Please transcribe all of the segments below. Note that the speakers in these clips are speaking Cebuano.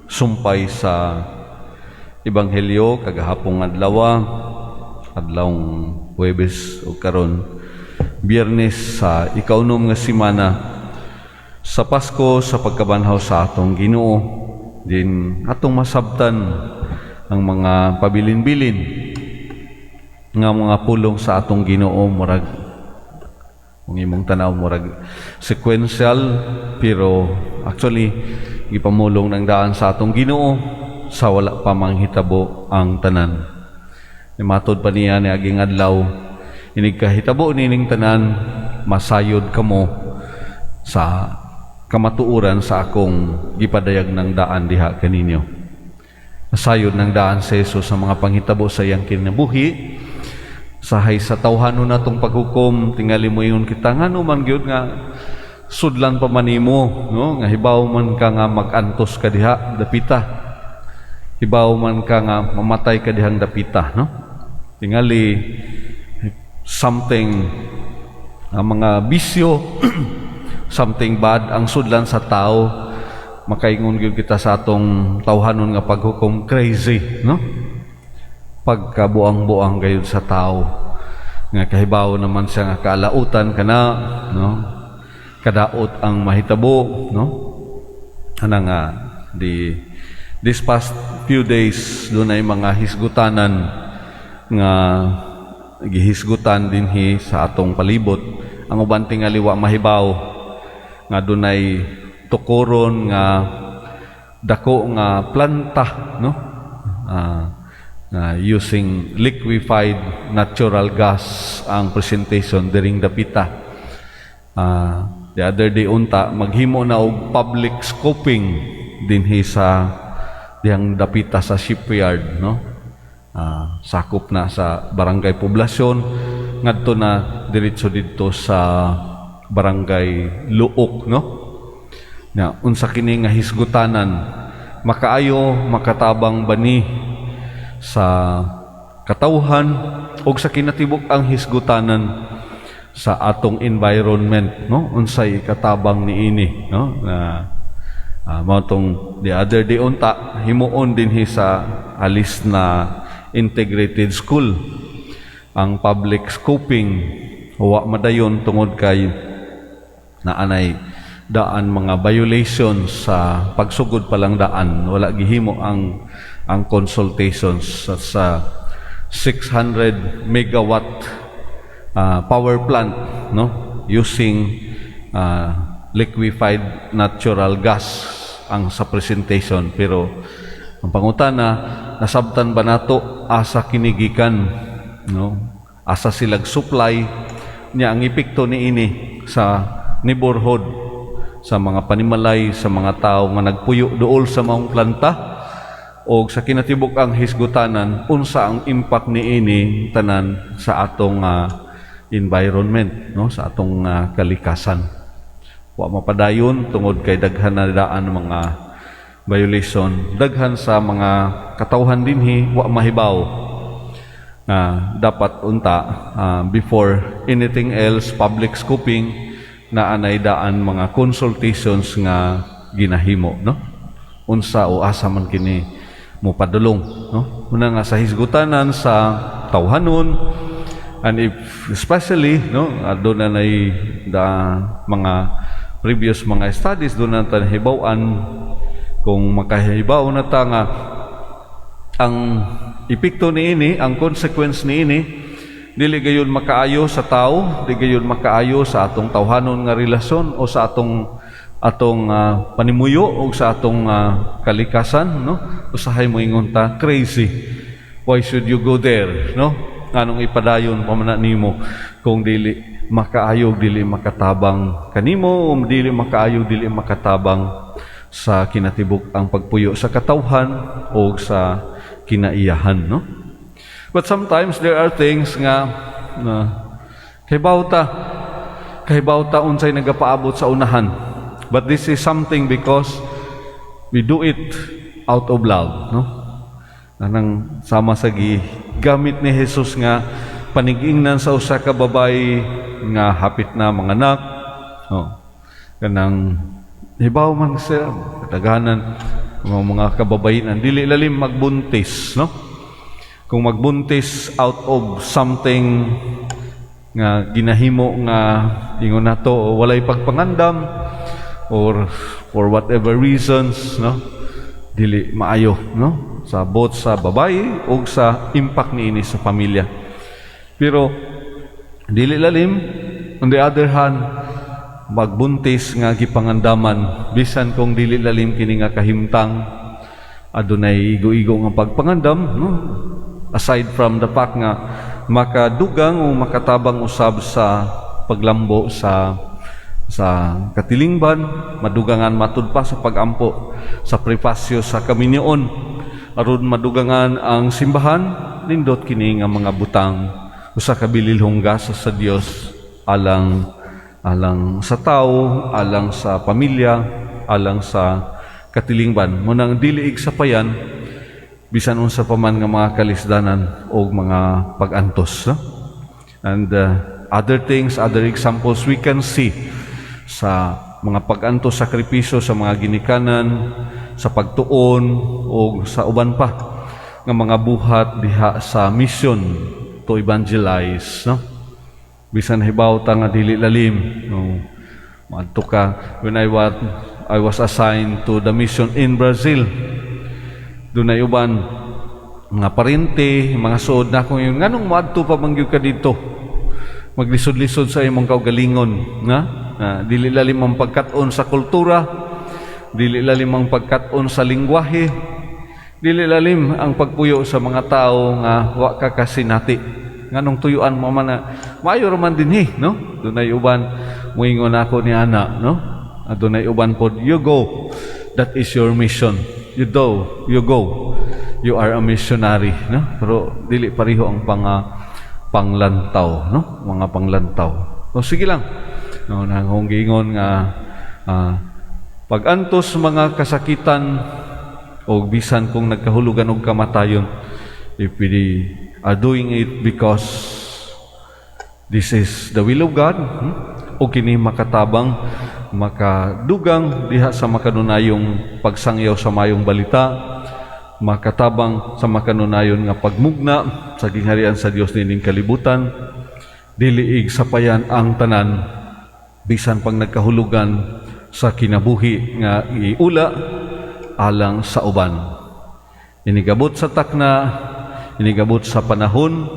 Sumpay sa Ebanghelyo kagahapong adlaw, adlawng Huwebes o karon Biyernes sa ikaunom nga semana sa Pasko sa pagkabanhaw sa atong Ginoo, din atong masabtan ang mga pabilin-bilin nga mga pulong sa atong Ginoo. Murag kung imong tanaw, murag sequential, pero actually gipamulong ng daan sa atong Ginoo sa wala pa manghitabo ang tanan. Matod pa niya ni aging adlaw, inig kahitabo nining tanan, masayod kamo sa kamatuoran sa akong gipadayag ng daan diha kaninyo. Masayod ng daan sa Jesus sa mga panghitabo sa iyang kinabuhi. Sahay sa tawhanon natong paghukom, tingali moingon kita, ngano man gyud nga sudlan pa man nimo, no, nga hibaw man ka nga mag-antos ka diha dapita, hibaw man ka nga mamatay ka dihang dapita, no? Tingali something, ang mga bisyo, something bad ang sudlan sa tao, makaingon gyud kita sa atong tawhanon nga paghukom, crazy, no? Pagkabuang-buang gayud sa tao nga kahibaw naman siya nga kaalautan kana, no, kadaot ang mahitabo, no? Ana nga di this past few days dunay mga hisgutanan nga gihisgutan dinhi sa atong palibot. Ang uban tingali wa mahibaw nga dunay tukoron nga dako nga planta, no, using liquefied natural gas ang presentation diring dapita. The other day unta maghimo na og public scoping dinhi sa dihang dapita sa shipyard, no? Sakop na sa Barangay Poblasyon ngadto na diretso didto sa Barangay Looc, no? Na unsa kini nga hisgutanan, makaayo, makatabang ba ni sa katawhan og sa kinatibuk ang hisgutanan sa atong environment, no? Unsay katabang niini, no? Na mao tong the other day unta himuon dinhi sa Alis na Integrated School ang public scoping, wa madayon tungod kay naanay daan mga violations sa pagsugod pa lang daan. Wala gihimo ang consultations sa 600 megawatt power plant, no, using liquefied natural gas ang sa presentation. Pero ang pangutana, nasabtan ba nato asa kini gikan, no, asa silag supply niya, ang epekto niini sa neighborhood, sa mga panimalay, sa mga tao nga nagpuyo duol sa maong planta, o sa kinatibuk ang hisgutanan, unsa ang impact niini tanan sa atong environment, no, sa atong kalikasan. Wa mapadayon tungod kay daghan na daan mga violation. Daghan sa mga katawhan dinhi wa mahibaw na dapat unta before anything else, public scoping na anay daan mga consultations nga ginahimo, no? Unsa o asa man kini mopadulong, no? Una nga sa hisgutanan sa tawhanon and if especially, no, doon na nay da mga previous mga studies, doon na ta hibaw-an, kung makahibaw na ta nga ang epekto niini, ang consequence niini, dili gayon makaayo sa tao, di gayon makaayo sa atong tawhanon nga relasyon o sa atong panimuyo o sa atong kalikasan, no? Usahay moingon ta, crazy. Why should you go there, no? Nganong ipadayon pa man na nimo kung dili makaayo, dili makatabang kanimo o dili makaayo, dili makatabang sa kinatibuk ang pagpuyo sa katawhan o sa kinaiyahan, no? But sometimes there are things nga na kahibaw ta unsay nagapaabot sa unahan. But this is something because we do it out of love, no? Anang sama sa gamit ni Jesus nga panigingnan sa usa ka babae nga hapit na manganak, no? Kanang Hibaw man sila, kadaghanan mga kababayenan dili lalim magbuntis, no? Kung magbuntis out of something nga ginahimo nga ingon nato walay pagpangandam or for whatever reasons, no, dili maayo, no, sa both sa babae ug sa impact niini sa pamilya. Pero dili lalim, on the other hand, magbuntis nga gipangandaman, bisan kung dili lalim kini nga kahimtang, adunay igo-igo nga pagpangandam, no, aside from the fact nga makadugang o makatabang usab sa paglambo sa katilingban, madugangan matud pa sa pagampo sa prepasyo sa kaminyoon aron madugangan ang simbahan. Nindot kini nga mga butang, usa ka bililhong gasa sa Dios alang alang sa tao, alang sa pamilya, alang sa katilingban. Munang dili sapayan bisan unsa pa man nga mga kalisdanan o mga pag-antos, no? And other things, other examples we can see sa mga pag-antos, sakripisyo sa mga ginikanan, sa pagtuon o sa uban pa nga mga buhat diha sa mission to evangelize, no? Bisan hibaw ta nga dili lalim, no, maadto ka. When I was assigned to the mission in Brazil, dunay uban mga parente, mga suod na akong yun, nganong moadto pa man gyud ka dito, maglisod-lisod sa imong kaugalingon, nga dili lalim ang pagkat-on sa kultura, dili lalim ang pagkat-on sa lingwahe, dili lalim ang pagpuyo sa mga tao nga wa ka kasinati. Nganong tuyuan mo man na maayo ra man dinhi, no? Dunay uban moingon ako ni ana, no? Adunay uban pod, "You go, that is your mission. You do, you go, you are a missionary," no? Pero dili pareho ang panglantaw, no, mga panglantaw. So sige lang, no, nangong giingon nga pag-antos mga kasakitan o bisan kung nagkahulugan og kamatayon, if we are doing it because this is the will of God, o kini makatabang, makadugang diha sa makanunayong pagsangyaw sa mayong balita, makatabang sa makanunayon nga pagmugna sa gingharian sa Dios nining kalibutan, dili ig sapayan ang tanan bisan pang nagkahulugan sa kinabuhi nga iula alang sa uban. Inigabot sa takna, inigabot sa panahon,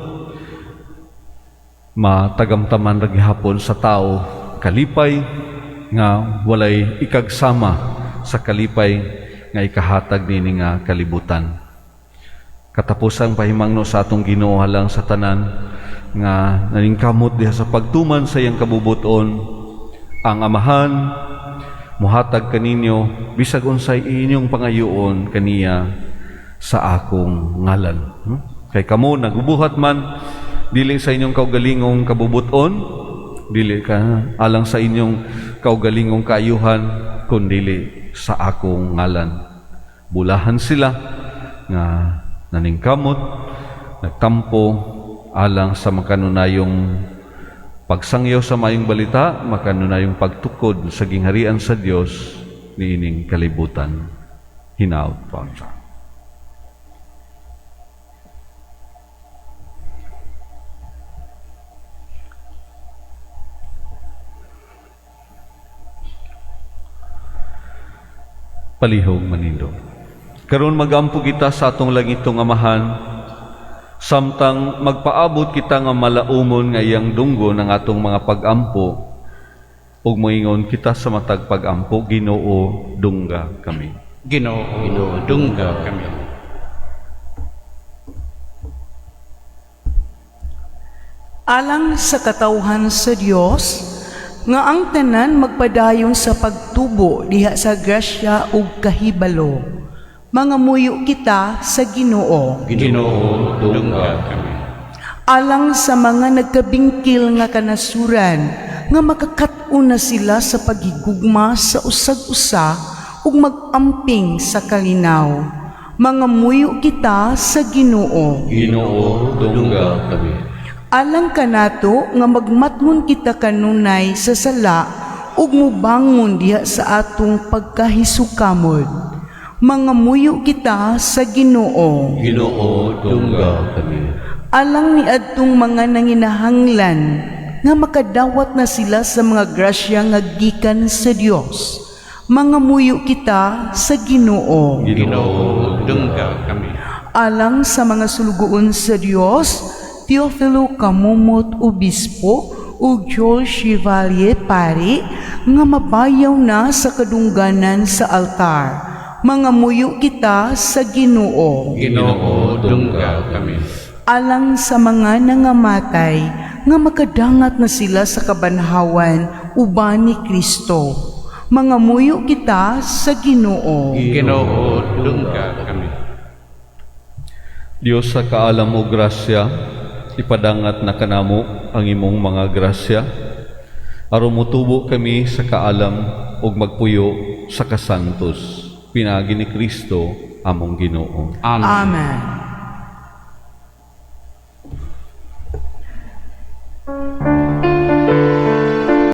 matagamtaman ra gihapon sa tao kalipay nga walay ikagsama sa kalipay nga ikahatag nini nga kalibutan. Katapusang pahimangno sa atong Ginoo halang sa tanan nga naningkamot diha sa pagtuman sa iyang kabubuton, ang Amahan muhatag kaninyo bisag unsay inyong pangayoon kaniya sa akong ngalan. Kay kamo nagubuhat man dili sa inyong kaugalingong kabubuton, dili ka alang sa inyong kaugalingong kaayuhan, kundili sa akong ngalan. Bulahan sila nga naningkamot, nagtampo alang sa makanunayong pagsangyaw sa mayong balita, makanunayong pagtukod sa gingharian sa Dios niining kalibutan. Hinaut pa siya. Palihog manindog. Karon magampo kita sa atong langitong Amahan, samtang magpaabot kita nga malaumon nga iyang dunggo ng atong mga pagampo, ug moingon kita sa matag pagampo, "Ginoo, dungga kami." Ginoo, dungga kami. Alang sa katawhan sa Dios nga ang tanan magpadayon sa pagtubo diha sa grasya ug kahibalo. Mangamuyo kita sa Ginoo. Ginoo, dungga kami. Alang sa mga nagkabingkil nga kanasuran nga makakat-on na sila sa paghigugma sa usag-usa ug mag-amping sa kalinaw. Mangamuyo kita sa Ginoo. Ginoo, dungga kami. Alang kanato nga magmatngon kita kanunay sa sala ug mubangon diha sa atong pagkahisukamod. Mangamuyo kita sa Ginoo. Ginoo, dungga kami. Alang ni adtong mga nanginahanglan nga makadawat na sila sa mga grasya nga gikan sa Dios. Mangamuyo kita sa Ginoo. Ginoo, dungga kami. Alang sa mga sulugoon sa Dios, Teofilo Camomot Obispo ug Joel Chevalier Pari, nga mabayaw na sa kadungganan sa altar. Mangamuyo kita sa Ginoo. Ginoo, dungga kami. Alang sa mga nangamatay nga makadangat na sila sa kabanhawan uban ni Kristo. Mangamuyo kita sa Ginoo. Ginoo, dungga kami. Dios sa kaalam o grasya, ipadangat na kanamo ang imong mga grasya aron motubo kami sa kaalam ug magpuyo sa kasantos pinaagi ni Kristo among Ginoo. Amen. Amen.